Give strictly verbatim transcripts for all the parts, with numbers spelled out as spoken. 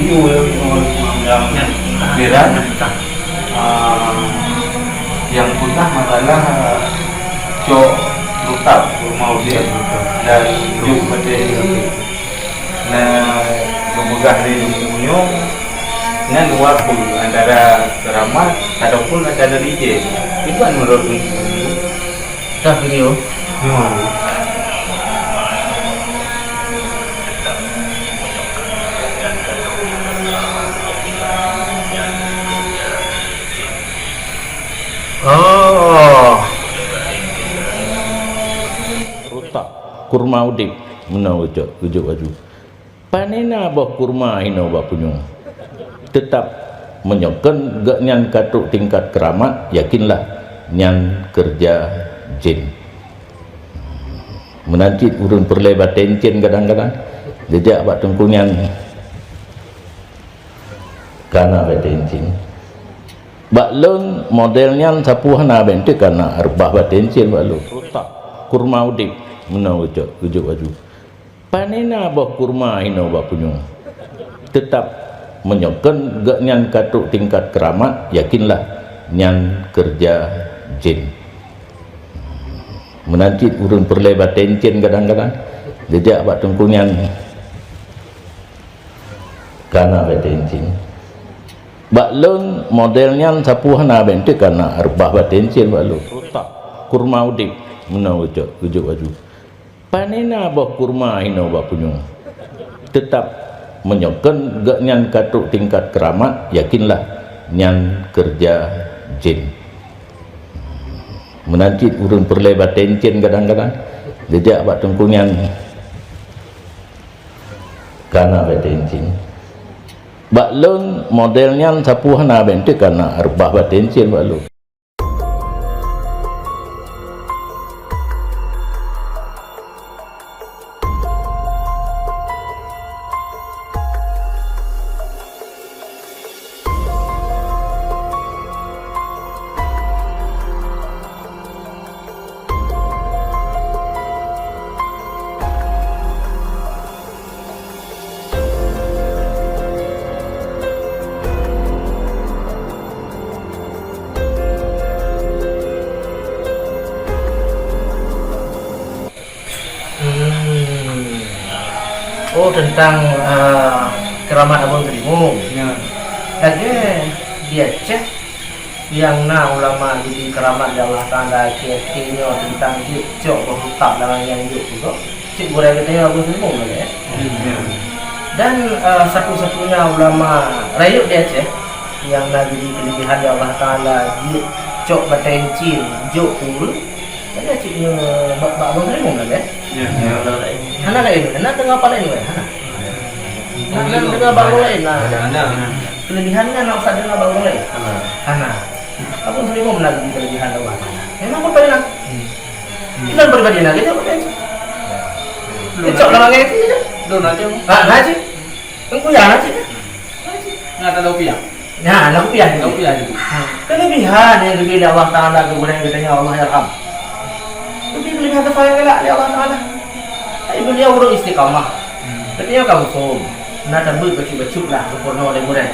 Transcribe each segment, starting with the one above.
Yang, yang, yang, ah, yang pernah masalah, ah, cok rutab, kurma udeb dan juk batée. Nah, meugah lé ilmu nyoe, nyan dua pun antara keramat ataupun antara jin. Iban menurut Dah beliau. Hmm. Oh. Rutab, kurma udeb, meunoe ucok, ujuk aju. Panena boh kurma inoe bak punyueng. Teutab, meunyoe kön geuhnyan ka trok tingkat keuramat, yakinlah nyan keureuja jén. Meunan cit ureuëng peureulée batée cén kadang-kadang geujak bak teungku nyan kana batée cén. Bak lôn model nyan sapeue hana bak teuk kana reubah batée cén bak lôn. Rutab, kurma udeb, meunoe ucok, ujuk aju. Panena boh kurma inoe bak punyueng. Teutab, meunyoe kön geuhnyan ka trok tingkat keuramat, yakinlah nyan keureuja jén. Meunan cit ureuëng peureulée batée cén kadang-kadang geujak bak teungku nyan kana batée cén. Bak lôn model nyan sapeue hana bak teuk kana reubah batée cén bak lôn. Rutab, kurma udeb, meunoe ucok, ujuk aju. Panena boh kurma inoe bak punyueng. Teutab, meunyoe kön geuhnyan ka trok tingkat keuramat, yakinlah nyan keureuja jén. Meunan cit ureuëng peureulée batée cén kadang-kadang geujak bak teungku nyan kana batée cén. Bak lôn model nyan sapeue hana bak teuk kana reubah batée cén bak lôn. Hmm. Oh, teuntang, ah, keuramat Abang Teurimong. Ya. Lagée di Aceh, nyang na ulama geubri keuramat lé Allah Taala, akhé-akhé nyoe teuntang jeuet cok boh rutab lam angén jeuet peugöt. Cit gurée geutanyoe Abang Teurimong lagée, ya? Hmm. Dan, eh, satu-satunya ulama rayeuk di Aceh nyang na geubri keuleubehan lé Allah Taala jeuet cok batée cén jok ureuëng, hana cit nyoe bak, bak Abang Teurimong lagée? Ya. Hana laén, hana deungoe bak laén, hana. Hana deungoe bak ureuëng laén, nah. Hana, hana. Keuleubehan nyan hana usah deungoe bak ureuëng laén. Hana. Hana. Abang Teurimong na geubri keuleubehan lé Allah Taala. Memang beutôi na. Hmm. Iman pribadi na, gitu, beutôi. Cocok nama ngai tu, gitu. Dona tu. Ha, na cit. Engkau ya, na cit. Na cit. Na tak ada rupiah. Nah, na rupiah. Na rupiah tu. Ha. Keuleubehan nyang geubri lé Allah Taala keu gurée geutanyoe, Allah yarham. Tapi keuleubehan teupeu galak lé Allah Taala. Tapi beliau ureuëng istiqamah. Hmm. Tapi nyoe ka muphom. Na tabeuet bacut-bacut lah geupurunoe lé gurée.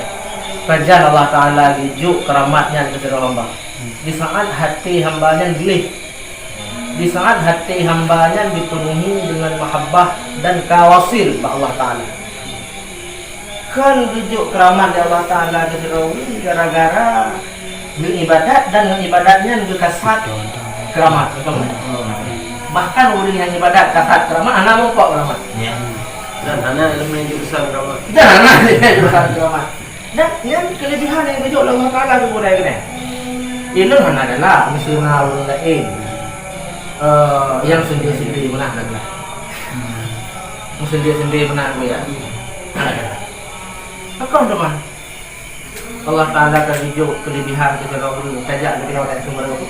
Pajan Allah Taala geujok keuramat nyan keu sidroe hamba. Hmm. Di saat até hamba nyan gleh. Di saat até hamba nyan jipeunuhi deungon mahabbah dan ka wasil bak Allah Taala. Kan geujok keuramat lé Allah Taala keu sidroe ureuëng gara-gara geuibadat dan ngon ibadat nyan geukasat keuramat. Bahkan ureuëng nyang ibadat kasat keuramat hana mupok keuramat. Ya. Dan hana ileumèe jeuet beusa keuramat. Dan hana ileumèe jeuet beusa keuramat. Dan nyan keuleubehan nyang geujok lé Allah Taala keu gurée geutanyoe. Ilôn hana galak, miseue na ureuëng laén, eh, nyang sendiri-sendiri meunan galak. Meusendiri-sendiri meunan, ya. Hana galak. Pakon teuma Allah Taala ka geujok keuleubehan keu sidroe ureuëng, tajak lé keunoe dan keumeureuh?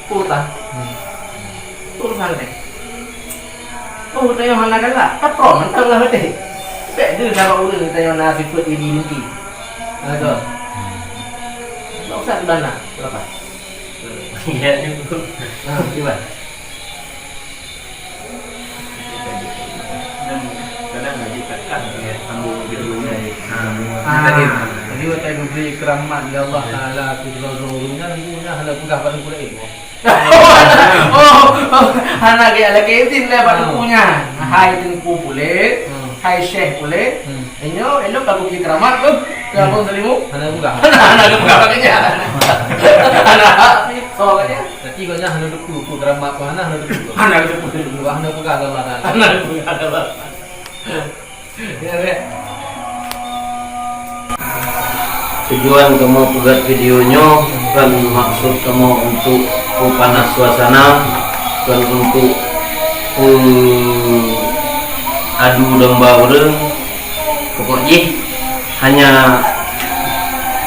Peue urusan? Hmm. Peue urusan lé? Oh, geutanyoe hana galak. Patron mantong lah beutôi. Bèk deuh sabab ureueng geutanyoe na sifeuet iri dengki. Ha, beutôi. Hmm. Ndak usah dibana, berapa? Ya, cukup. Ha, cuba. Dan kadang lagi tekan, ya, sambung video ni. Ah, jadi watèe geubri keuramat lé Allah Taala keu droe-droe ureueng nyan, geuh nyan hana peugah bak teungku laén. Oh, oh, hana geuh lakèe izin lé bak teungku nyan. Hai teungku puléh, hmm, hai syekh puléh. Hmm. Nyoe elok ka geubri keuramat tu. Keu Abang Salimu? Hana peugah. Hana, hana peugah bak nyan. Hana. So katanya. Tapi gobnyan hana teupeue, peue keuramat pun hana, hana teupeue. Hana teupeue. Hana peugah lé Allah Taala. Hana peugah lé Allah. Tujuan kamoe peugöt video nyoe kon maksud kamoe untuk peupanas suasana, kon untuk peu-, adu domba ureueng. Pokok jih hanya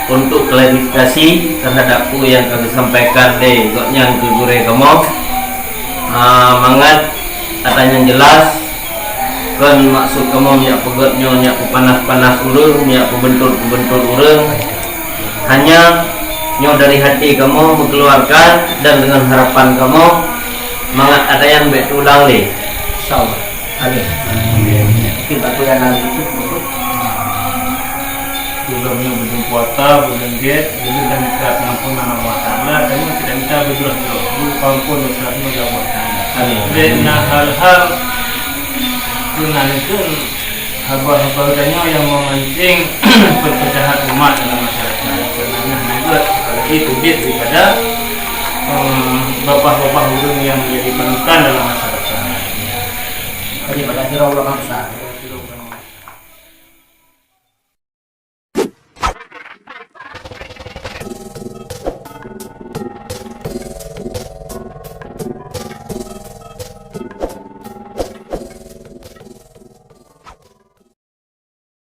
untuk klarifikasi terhadap peue nyang ka geusampaikan lé gobnyan keu gurèe kamoe. Ah, mangat atra nyan jelas, kon maksud kamoe nyak peugöt nyoe nyak peupanas-panas ureueng, nyak peubeuntot-peubeuntot ureueng. Hanya nyoe dari hati kamoe meukeuluarkan dan deungon harapan kamoe mangat atra nyan bèk teulang lé. Insyaallah. Amin. Mungkin bak peue nyang na YouTube, YouTube. Sebelum nyoe beujeuet puasa, beujeuet gèt, beujeuet dan minta pengampunan Allah Taala, dan kita minta beujroh-droh, beujroh ampôn dosa nyoe lé Allah Taala. Amin. Dan na hal-hal keunan itu haba-haba geutanyoe nyang memancing perpecahan umat dalam masyarakat. Karena nyan hana gèt, apalagi teubiet daripada, eh, babah-babah ureueng nyang menjadi panutan dalam masyarakat. Jadi pada akhirnya ulama besar.